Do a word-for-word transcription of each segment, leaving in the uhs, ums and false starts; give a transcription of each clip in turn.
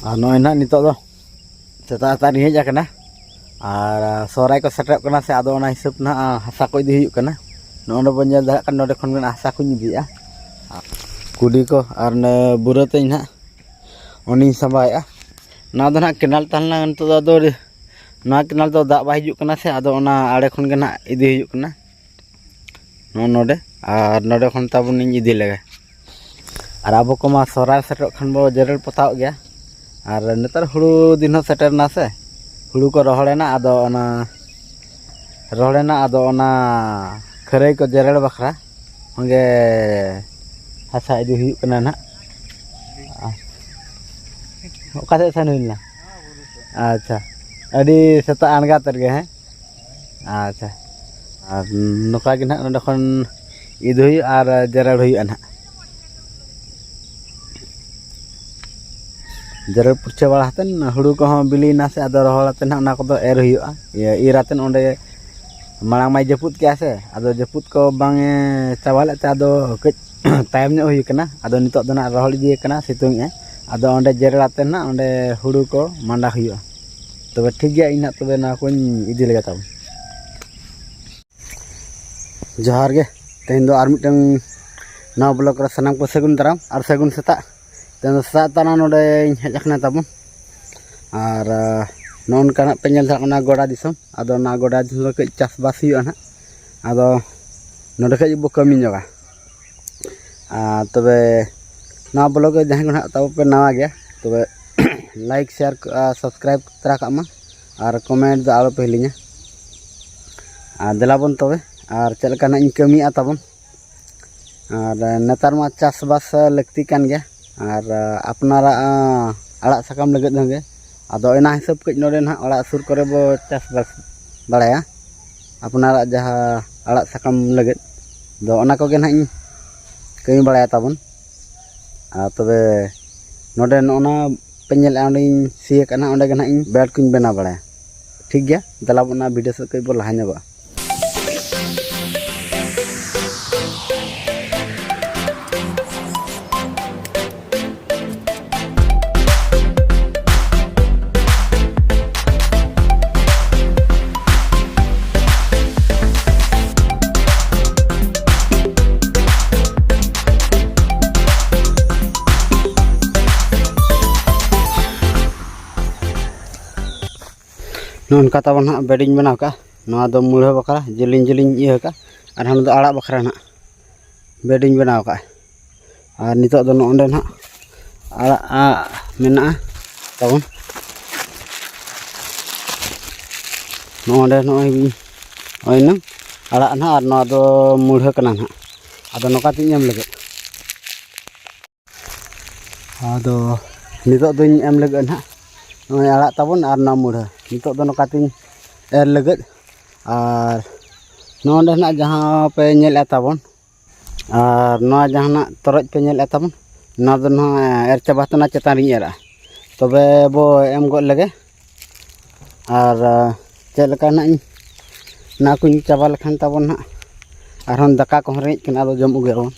ᱟᱨ ᱱᱚᱜᱼᱚᱭ ᱱᱟᱦᱟᱜ ᱱᱤᱛᱚᱜ ᱫᱚ ᱥᱮᱛᱟᱜ ᱥᱮᱛᱟᱜ ᱨᱤᱧ ᱦᱮᱡ ᱟᱠᱟᱱᱟ, ᱟᱨ ᱥᱚᱦᱨᱟᱭ ᱠᱚ ᱥᱮᱴᱮᱨᱚᱜ ᱠᱟᱱᱟ ᱥᱮ, ᱟᱫᱚ ᱚᱱᱟ ᱦᱤᱥᱟᱹᱵ ᱱᱟᱦᱟᱜ ᱦᱟᱥᱟ ᱠᱚ ᱤᱫᱤ ᱦᱩᱭᱩᱜ ᱠᱟᱱᱟ᱾ ᱱᱚᱜᱼᱚᱭ ᱱᱚᱰᱮ ᱵᱚᱱ ᱧᱮᱞ ᱫᱟᱲᱮᱭᱟᱜ ᱠᱟᱱᱟ, ᱱᱚᱰᱮ ᱠᱷᱚᱱ ᱜᱮ ᱱᱟᱦᱟᱜ ᱦᱟᱥᱟ ᱠᱚᱧ ᱤᱫᱤᱭᱮᱫᱼᱟ᱾ ᱠᱩᱰᱤ ᱠᱚ ᱟᱨ ᱚᱱᱮ ᱵᱩᱨᱟᱹ ᱛᱮᱧ ᱱᱟᱦᱟᱜ ᱚᱱᱮᱧ ᱥᱟᱸᱵᱟᱣᱮᱫᱼᱟ᱾ ᱱᱚᱣᱟ ᱫᱚ ᱱᱟᱦᱟᱜ ᱠᱮᱱᱟᱞ ᱛᱟᱦᱮᱸ ᱞᱮᱱᱟ, ᱱᱤᱛᱚᱜ ᱫᱚ ᱟᱫᱚ ᱱᱚᱣᱟ ᱠᱮᱱᱟᱞ ᱫᱚ ᱫᱟᱜ ᱵᱟᱭ ᱦᱤᱡᱩᱜ ᱠᱟᱱᱟ ᱥᱮ, ᱟᱫᱚ ᱚᱱᱟ ᱟᱲᱮ ᱠᱷᱚᱱ ᱜᱮ ᱱᱟᱦᱟᱜ ᱤᱫᱤ ᱦᱩᱭᱩᱜ ᱠᱟᱱᱟ᱾ ᱱᱚᱜᱼᱚ ᱱᱚᱰᱮ, ᱟᱨ ᱱᱚᱰᱮ ᱠᱷᱚᱱ ᱛᱟᱵᱚᱱᱤᱧ ᱤᱫᱤ ᱞᱮᱜᱮ᱾ ᱟᱨ ᱟᱵᱚ ᱠᱚᱢᱟ ᱥᱚᱦᱨᱟᱭ ᱥᱮᱴᱮᱨᱚᱜ ᱠᱷᱟᱱ ᱵᱚ ᱡᱮᱨᱮᱲ ᱯᱚᱛᱟᱣᱚᱜ ᱜᱮᱭᱟ᱾ ᱟᱨ ᱱᱮᱛᱟᱨ ᱦᱩᱲᱩ ᱫᱤᱱ ᱦᱚᱸ ᱥᱮᱴᱮᱨ ᱮᱱᱟ ᱥᱮ, ᱦᱩᱲᱩ ᱠᱚ ᱨᱚᱦᱚᱲᱮᱱᱟ, ᱟᱫᱚ ᱚᱱᱟ ᱨᱚᱦᱚᱲᱮᱱᱟ, ᱟᱫᱚ ᱚᱱᱟ ᱠᱷᱟᱹᱨᱟᱹᱭ ᱠᱚ ᱡᱮᱨᱮᱲ ᱵᱟᱠᱷᱨᱟ ᱚᱸᱰᱮ ᱦᱟᱥᱟ ᱤᱫᱤ ᱦᱩᱭᱩᱜ ᱠᱟᱱᱟ ᱱᱟᱦᱟᱜ᱾ ᱚᱠᱟ ᱥᱮᱫ ᱥᱮᱱ ᱦᱩᱭ ᱞᱮᱱᱟ? ᱟᱪᱪᱷᱟ, ᱟᱹᱰᱤ ᱥᱮᱛᱟᱜ ᱟᱬᱜᱟᱛ ᱨᱮᱜᱮ, ᱦᱮᱸ? ᱟᱪᱪᱷᱟ, ᱟᱨ ᱱᱚᱝᱠᱟ ᱜᱮ ᱱᱟᱦᱟᱜ ᱱᱚᱸᱰᱮ ᱠᱷᱚᱱ ᱤᱫᱤ ᱦᱩᱭᱩᱜᱼᱟ ᱟᱨ ᱡᱮᱨᱮᱲ ᱦᱩᱭᱩᱜᱼᱟ ᱱᱟᱦᱟᱜ᱾ ᱡᱮᱨᱮᱲ ᱯᱩᱨᱪᱷᱟᱹ ᱵᱟᱲᱟ ᱠᱟᱛᱮᱫ ᱦᱩᱲᱩ ᱠᱚᱦᱚᱸ ᱵᱤᱞᱤᱭᱮᱱᱟ ᱥᱮ, ᱟᱫᱚ ᱨᱚᱦᱚᱲ ᱠᱟᱛᱮᱫ ᱱᱟᱦᱟᱜ ᱚᱱᱟ ᱠᱚᱫᱚ ᱮᱨ ᱦᱩᱭᱩᱜᱼᱟ᱾ ᱤᱭᱟᱹ, ᱤᱨ ᱠᱟᱛᱮᱫ ᱚᱸᱰᱮ ᱢᱟᱲᱟᱝ ᱢᱟᱭ ᱡᱟᱹᱯᱩᱫ ᱠᱮᱜᱼᱟ ᱥᱮ, ᱟᱫᱚ ᱡᱟᱹᱯᱩᱫ ᱠᱚ ᱵᱟᱝ ᱮ ᱪᱟᱵᱟ ᱞᱮᱫ ᱛᱮ ᱟᱫᱚ ᱠᱟᱹᱡ ᱛᱟᱭᱚᱢ ᱧᱚᱜ ᱦᱩᱭ ᱠᱟᱱᱟ᱾ ᱟᱫᱚ ᱱᱤᱛᱚᱜ ᱫᱚ ᱱᱟᱦᱟᱜ ᱨᱚᱦᱚᱲ ᱤᱫᱤᱭ ᱠᱟᱱᱟ, ᱥᱤᱛᱩᱝ ᱮᱜᱼᱟ᱾ ᱟᱫᱚ ᱚᱸᱰᱮ ᱡᱮᱨᱮᱲ ᱠᱟᱛᱮᱫ ᱱᱟᱦᱟᱜ ᱚᱸᱰᱮ ᱦᱩᱲᱩ ᱠᱚ ᱢᱟᱸᱰᱟ ᱦᱩᱭᱩᱜᱼᱟ᱾ ᱛᱚᱵᱮ ᱴᱷᱤᱠ ᱜᱮᱭᱟ, ᱤᱧ ᱱᱟᱦᱟᱜ ᱛᱚᱵᱮ ᱱᱚᱣᱟ ᱠᱚᱧ ᱤᱫᱤ ᱞᱮᱜᱮ ᱛᱟᱵᱚᱱ᱾ ᱡᱚᱦᱟᱨ ᱜᱮ, ᱛᱮᱦᱮᱧ ᱫᱚ ᱟᱨ ᱢᱤᱫᱴᱟᱝ ᱱᱟᱣᱟ ᱵᱞᱚᱜ ᱨᱮ ᱥᱟᱱᱟᱢ ᱠᱚ ᱥᱟᱹᱜᱩᱱ ᱫᱟᱨᱟᱢ ᱟᱨ ᱥᱟᱹᱜᱩᱱ ᱥᱮᱛᱟᱜ᱾ ᱛᱮᱦᱮᱧ ᱫᱚ ᱥᱮᱛᱟᱜ ᱛᱟᱨᱟ ᱱᱚᱰᱮᱧ ᱦᱮᱡ ᱟᱠᱟᱱᱟ ᱛᱟᱵᱚᱱ᱾ ᱟᱨ, ᱟᱸ, ᱱᱚᱜᱼᱚ ᱱᱚᱝᱠᱟᱱᱟᱜ ᱯᱮ ᱧᱮᱞ ᱫᱟᱲᱮᱭᱟᱜ ᱠᱟᱱᱟ ᱜᱚᱰᱟ ᱫᱤᱥᱚᱢ᱾ ᱟᱫᱚ ᱚᱱᱟ ᱜᱚᱰᱟ ᱫᱤᱥᱚᱢ ᱨᱮ ᱠᱟᱹᱡ ᱪᱟᱥᱵᱟᱥ ᱦᱩᱭᱩᱜᱼᱟ ᱱᱟᱦᱟᱜ᱾ ᱟᱫᱚ ᱱᱚᱰᱮ ᱠᱷᱚᱡ ᱵᱚ ᱠᱟᱹᱢᱤ ᱧᱚᱜᱟ᱾ ᱟᱨ ᱛᱚᱵᱮ ᱱᱚᱣᱟ ᱵᱞᱚᱜ ᱨᱮ ᱡᱟᱦᱟᱸᱭ ᱠᱚ ᱱᱟᱦᱟᱜ ᱛᱟᱵᱚ ᱯᱮ ᱱᱟᱣᱟ ᱜᱮᱭᱟ, ᱛᱚᱵᱮ ᱞᱟᱭᱤᱠ, ᱥᱮᱭᱟᱨ ᱟᱨ ᱥᱟᱵᱥᱠᱨᱟᱭᱤᱵ ᱛᱚᱨᱟ ᱠᱟᱜ ᱢᱟ᱾ ᱟᱨ ᱠᱚᱢᱮᱱᱴ ᱫᱚ ᱟᱞᱚ ᱯᱮ ᱦᱤᱲᱤᱧᱟ᱾ ᱟᱨ ᱫᱮᱞᱟ ᱵᱚᱱ ᱛᱚᱵᱮ, ᱟᱨ ᱪᱮᱫ ᱞᱮᱠᱟ ᱱᱟᱦᱟᱜ ᱤᱧ ᱠᱟᱹᱢᱤᱭᱮᱫᱼᱟ ᱛᱟᱵᱚᱱ᱾ ᱟᱨ ᱱᱮᱛᱟᱨ ᱢᱟ ᱪᱟᱥᱵᱟᱥ ᱞᱟᱹᱠᱛᱤ ᱠᱟᱱ ᱜᱮᱭᱟ᱾ ᱟᱨ ᱟᱯᱱᱟᱨᱟᱜ, ᱟᱸ, ᱟᱲᱟᱜ ᱥᱟᱠᱟᱢ ᱞᱟᱹᱜᱤᱫ ᱦᱚᱸ ᱜᱮ᱾ ᱟᱫᱚ ᱚᱱᱟ ᱦᱤᱥᱟᱹᱵ ᱠᱟᱹᱡ ᱱᱚᱰᱮ ᱱᱟᱦᱟᱜ ᱚᱲᱟᱜ ᱥᱩᱨ ᱠᱚᱨᱮ ᱵᱚ ᱪᱟᱥᱵᱟᱥ ᱵᱟᱲᱟᱭᱟ, ᱟᱯᱱᱟᱨᱟᱜ ᱡᱟᱦᱟᱸ ᱟᱲᱟᱜ ᱥᱟᱠᱟᱢ ᱞᱟᱹᱜᱤᱫ᱾ ᱫᱚ ᱚᱱᱟ ᱠᱚᱜᱮ ᱱᱟᱦᱟᱜ ᱤᱧ ᱠᱟᱹᱢᱤ ᱵᱟᱲᱟᱭᱟ ᱛᱟᱵᱚᱱ᱾ ᱟᱨ ᱛᱚᱵᱮ ᱱᱚᱰᱮ ᱱᱚᱜᱼᱚ ᱱᱟ ᱯᱮ ᱧᱮᱞᱮᱫᱼᱟ, ᱚᱸᱰᱮᱧ ᱥᱤ ᱟᱠᱟᱫᱼᱟ, ᱚᱸᱰᱮ ᱜᱮ ᱱᱟᱦᱟᱜ ᱤᱧ ᱵᱮᱰ ᱠᱚᱧ ᱵᱮᱱᱟᱣ ᱵᱟᱲᱟᱭᱟ᱾ ᱴᱷᱤᱠ ᱜᱮᱭᱟ, ᱫᱮᱞᱟ ᱵᱚᱱ ᱚᱱᱟ ᱵᱷᱤᱰᱤᱭᱳ ᱥᱮᱫ ᱠᱟᱹᱡ ᱵᱚ ᱞᱟᱦᱟ ᱧᱚᱜᱚᱜᱼᱟ᱾ ᱱᱚᱜᱼᱚ ᱱᱚᱝᱠᱟ ᱛᱟᱵᱚᱱ ᱦᱟᱸᱜ ᱵᱮᱰ ᱤᱧ ᱵᱮᱱᱟᱣ ᱠᱟᱜᱼᱟ᱾ ᱱᱚᱣᱟ ᱫᱚ ᱢᱩᱲᱦᱟᱹ ᱵᱟᱠᱷᱨᱟ ᱡᱮᱞᱮᱧ ᱡᱮᱞᱮᱧ ᱤᱭᱟᱹ ᱠᱟᱜᱼᱟ, ᱟᱨ ᱦᱟᱱᱟ ᱫᱚ ᱟᱲᱟᱜ ᱵᱟᱠᱷᱨᱟ ᱦᱟᱸᱜ ᱵᱮᱰ ᱤᱧ ᱵᱮᱱᱟᱣ ᱠᱟᱜᱼᱟ᱾ ᱟᱨ ᱱᱤᱛᱚᱜ ᱫᱚ ᱱᱚᱜᱼᱚ ᱱᱚᱸᱰᱮ ᱱᱟᱦᱟᱜ ᱟᱲᱟᱜ, ᱟᱲᱟᱜ ᱢᱮᱱᱟᱜᱼᱟ ᱛᱟᱵᱚᱱ᱾ ᱱᱚᱜᱼᱚ ᱱᱚᱸᱰᱮ ᱱᱚᱜᱼᱚᱭ, ᱱᱚᱜᱼᱚᱭ ᱱᱟᱝ ᱟᱲᱟᱜ ᱱᱟᱦᱟᱜ, ᱟᱨ ᱱᱚᱣᱟ ᱫᱚ ᱢᱩᱲᱦᱟᱹ ᱠᱟᱱᱟ ᱱᱟᱦᱟᱜ᱾ ᱟᱫᱚ ᱱᱚᱝᱠᱟ ᱛᱤᱧ ᱮᱢ ᱞᱟᱹᱜᱤᱫ᱾ ᱟᱫᱚ ᱱᱤᱛᱚᱜ ᱫᱚᱧ ᱮᱢ ᱞᱟᱹᱜᱤᱫ ᱱᱟᱦᱟᱜ ᱱᱚᱜᱼᱚᱭ ᱟᱲᱟᱜ ᱛᱟᱵᱚᱱ ᱟᱨ ᱱᱚᱣᱟ ᱢᱩᱲᱦᱟᱹ᱾ ᱱᱤᱛᱚᱜ ᱫᱚ ᱱᱚᱝᱠᱟ ᱛᱤᱧ ᱮᱨ ᱞᱟᱹᱜᱤᱫ᱾ ᱟᱨ ᱱᱚᱰᱮ ᱱᱟᱦᱟᱜ ᱡᱟᱦᱟᱸ ᱯᱮ ᱧᱮᱞᱮᱫᱼᱟ ᱛᱟᱵᱚᱱ, ᱟᱨ ᱱᱚᱣᱟ ᱡᱟᱦᱟᱱᱟᱜ ᱛᱚᱨᱚᱡ ᱯᱮ ᱧᱮᱞᱮᱫᱼᱟ ᱛᱟᱵᱚᱱ, ᱱᱚᱣᱟ ᱫᱚ ᱱᱟᱦᱟᱜ ᱮᱨ ᱪᱟᱵᱟ ᱠᱟᱛᱮ ᱚᱱᱟ ᱪᱮᱛᱟᱱ ᱨᱤᱧ ᱮᱨᱟ᱾ ᱛᱚᱵᱮ ᱵᱚ ᱮᱢ ᱜᱚᱫ ᱞᱮᱜᱮ᱾ ᱟᱨ ᱪᱮᱫ ᱞᱮᱠᱟ ᱱᱟᱦᱟᱜ ᱤᱧ, ᱚᱱᱟ ᱠᱚᱧ ᱪᱟᱵᱟ ᱞᱮᱠᱷᱟᱱ ᱛᱟᱵᱚᱱ ᱱᱟᱦᱟᱜ ᱟᱨᱦᱚᱸ ᱫᱟᱠᱟ ᱠᱚᱦᱚᱸ ᱨᱮᱸᱜᱮᱡ ᱠᱟᱱᱟ, ᱟᱫᱚ ᱡᱚᱢ ᱟᱹᱜᱩᱭᱟᱵᱚᱱ᱾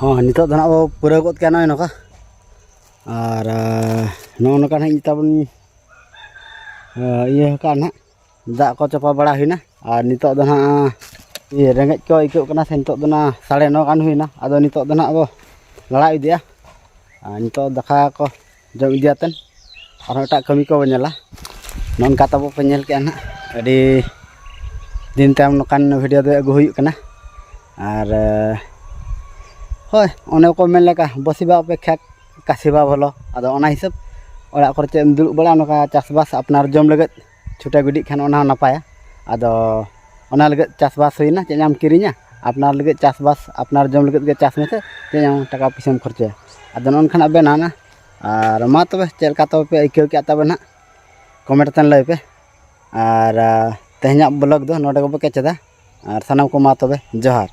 ᱦᱚᱸ, ᱱᱤᱛᱚᱜ ᱫᱚ ᱱᱟᱜ ᱵᱚ ᱯᱩᱨᱟᱹᱣ ᱜᱚᱫ ᱠᱮᱜᱼᱟ ᱱᱚᱜᱼᱚᱭ ᱱᱚᱝᱠᱟ᱾ ᱟᱨ ᱱᱚᱜᱼᱚ ᱱᱚᱝᱠᱟ ᱱᱟᱦᱟᱜ ᱤᱧ ᱛᱟᱵᱚᱱ ᱤᱭᱟᱹ ᱟᱠᱟᱫ ᱱᱟᱦᱟᱜ, ᱫᱟᱜ ᱠᱚ ᱪᱟᱯᱟ ᱵᱟᱲᱟ ᱦᱩᱭᱱᱟ᱾ ᱟᱨ ᱱᱤᱛᱚᱜ ᱫᱚ ᱱᱟᱦᱟᱜ ᱤᱭᱟᱹ ᱨᱮᱸᱜᱮᱡ ᱠᱚ ᱟᱹᱭᱠᱟᱹᱜ ᱠᱟᱱᱟ ᱥᱮ, ᱱᱤᱛᱚᱜ ᱫᱚ ᱱᱟᱦᱟᱜ ᱥᱟᱲᱮ ᱱᱚ ᱜᱟᱱ ᱦᱩᱭᱱᱟ᱾ ᱟᱫᱚ ᱱᱤᱛᱚᱜ ᱫᱚ ᱱᱟᱦᱟᱜ ᱵᱚ ᱞᱟᱲᱟ ᱤᱫᱤᱜᱼᱟ᱾ ᱟᱨ ᱱᱤᱛᱚᱜ ᱫᱟᱠᱟ ᱠᱚ ᱡᱚᱢ ᱤᱫᱤᱭᱟᱛᱮᱱ ᱟᱨᱦᱚᱸ ᱮᱴᱟᱜ ᱠᱟᱹᱢᱤ ᱠᱚ ᱵᱚ ᱧᱮᱞᱟ᱾ ᱱᱚᱜᱼᱚ ᱱᱚᱝᱠᱟ ᱛᱟᱵᱚ ᱯᱮ ᱧᱮᱞ ᱠᱮᱜᱼᱟ ᱱᱟᱦᱟᱜ, ᱟᱹᱰᱤ ᱫᱤᱱ ᱛᱟᱭᱚᱢ ᱱᱚᱝᱠᱟᱱ ᱵᱷᱤᱰᱤᱭᱳ ᱫᱚ ᱟᱹᱜᱩ ᱦᱩᱭᱩᱜ ᱠᱟᱱᱟ᱾ ᱟᱨ ᱦᱳᱭ, ᱚᱱᱮ ᱠᱚ ᱢᱮᱱ ᱞᱮᱠᱟ, ᱵᱚᱥᱤᱵᱟ ᱚᱯᱮᱠᱷᱟ ᱠᱟᱥᱤᱵᱟ ᱵᱷᱚᱞᱚ᱾ ᱟᱫᱚ ᱚᱱᱟ ᱦᱤᱥᱟᱹᱵ ᱚᱲᱟᱜ ᱠᱚᱨᱮ ᱪᱮᱫ ᱮᱢ ᱫᱩᱲᱩᱵ ᱵᱟᱲᱟᱜᱼᱟ, ᱱᱚᱝᱠᱟ ᱪᱟᱥᱵᱟᱥ ᱟᱯᱱᱟᱨ ᱡᱚᱢ ᱞᱟᱹᱜᱤᱫ ᱪᱷᱩᱴᱟᱹᱣ ᱜᱤᱰᱤᱜ ᱠᱷᱟᱱ ᱚᱱᱟ ᱦᱚᱸ ᱱᱟᱯᱟᱭᱟ᱾ ᱟᱫᱚ ᱚᱱᱟ ᱞᱟᱹᱜᱤᱫ ᱪᱟᱥᱵᱟᱥ ᱦᱩᱭᱱᱟ, ᱪᱮᱫ ᱮᱢ ᱠᱤᱨᱤᱧᱟ? ᱟᱯᱱᱟᱨ ᱞᱟᱹᱜᱤᱫ ᱪᱟᱥᱵᱟᱥ, ᱟᱯᱱᱟᱨ ᱡᱚᱢ ᱞᱟᱹᱜᱤᱫ ᱜᱮ ᱪᱟᱥ ᱢᱮᱥᱮ, ᱪᱮᱫ ᱮᱢ ᱴᱟᱠᱟ ᱯᱩᱭᱥᱟᱹᱢ ᱠᱷᱚᱨᱪᱟᱭᱟ? ᱟᱫᱚ ᱱᱚᱜᱼᱚ ᱱᱚᱝᱠᱟᱱᱟᱜ ᱵᱮᱱᱟᱣᱱᱟ᱾ ᱟᱨ ᱢᱟ ᱛᱚᱵᱮ, ᱪᱮᱫ ᱞᱮᱠᱟ ᱛᱚᱵᱮ ᱯᱮ ᱟᱹᱭᱠᱟᱹᱣ ᱠᱮᱫᱼᱟ ᱛᱚᱵᱮ ᱱᱟᱦᱟᱜ, ᱠᱚᱢᱮᱱᱴ ᱛᱮ ᱞᱟᱹᱭ ᱯᱮ᱾ ᱟᱨ ᱛᱮᱦᱮᱧᱟᱜ ᱵᱞᱚᱜ ᱫᱚ ᱱᱚᱰᱮ ᱜᱮᱵᱚ ᱠᱮᱪᱮᱫᱟ᱾ ᱟᱨ ᱥᱟᱱᱟᱢ ᱠᱚ ᱢᱟ ᱛᱚᱵᱮ ᱡᱚᱦᱟᱨ᱾